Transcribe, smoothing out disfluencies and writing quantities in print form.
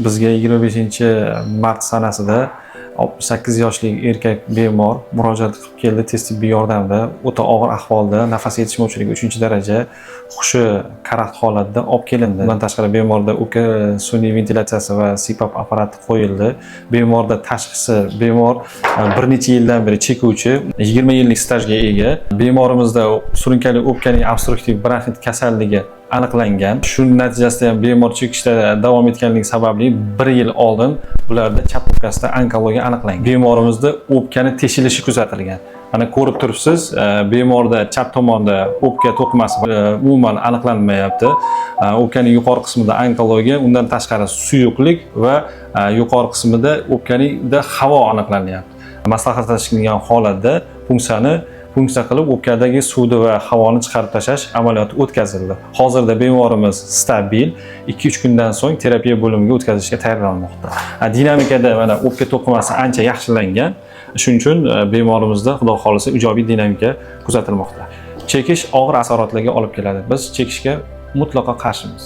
Bizga 25 mart sanasida 68 yoshli erkak bemor murojaat qilib keldi tez tibbiy yordamda. O'ta og'ir ahvolda, nafas yetishmovchiligi 3-daraja, hushi karaxt holatda olib kelindi. Bundan tashqari, bemorda o'pka sun'iy ventilyatsiyasi va CPAP apparati qo'yildi. Bemorda tashxisi: bemor bir necha yildan beri chekuvchi, 20 yillik stajga ega. Bemorimizda surunkali o'pkaning obstruktiv bronxit kasalligi aniqlangan. Shuning natijasida ham bemor chekishda davom etganligi sababli bir yil oldin bularda chap o'pkasida onkologiya aniqlangan. Bemorimizda o'pkani teshilishi kuzatilgan. Mana, ko'rib turibsiz, bemorda chap tomonda o'pka to'qimasi umuman aniqlanmayapti. O'pkaning yuqori qismida onkologiya, undan tashqari suyuqlik va yuqori qismida o'pkaningda havo aniqlanyapti. Maslahatlashilgan holatda punksiya qilib, o'pkadagi suvni va havoni chiqarib tashlash amaliyoti o'tkazildi. Hozirda bemorimiz stabil, 2-3 kundan so'ng terapiya bo'limiga o'tkazishga tayyorlanmoqda. Dinamikada mana o'pka to'qimasi ancha yaxshilangan. Shuning uchun bemorimizda, Xudo xohlasa, ijobiy dinamika kuzatilmoqda. Chekish og'ir asoratlarga olib keladi. Biz chekishga mutlaqo qarshimiz.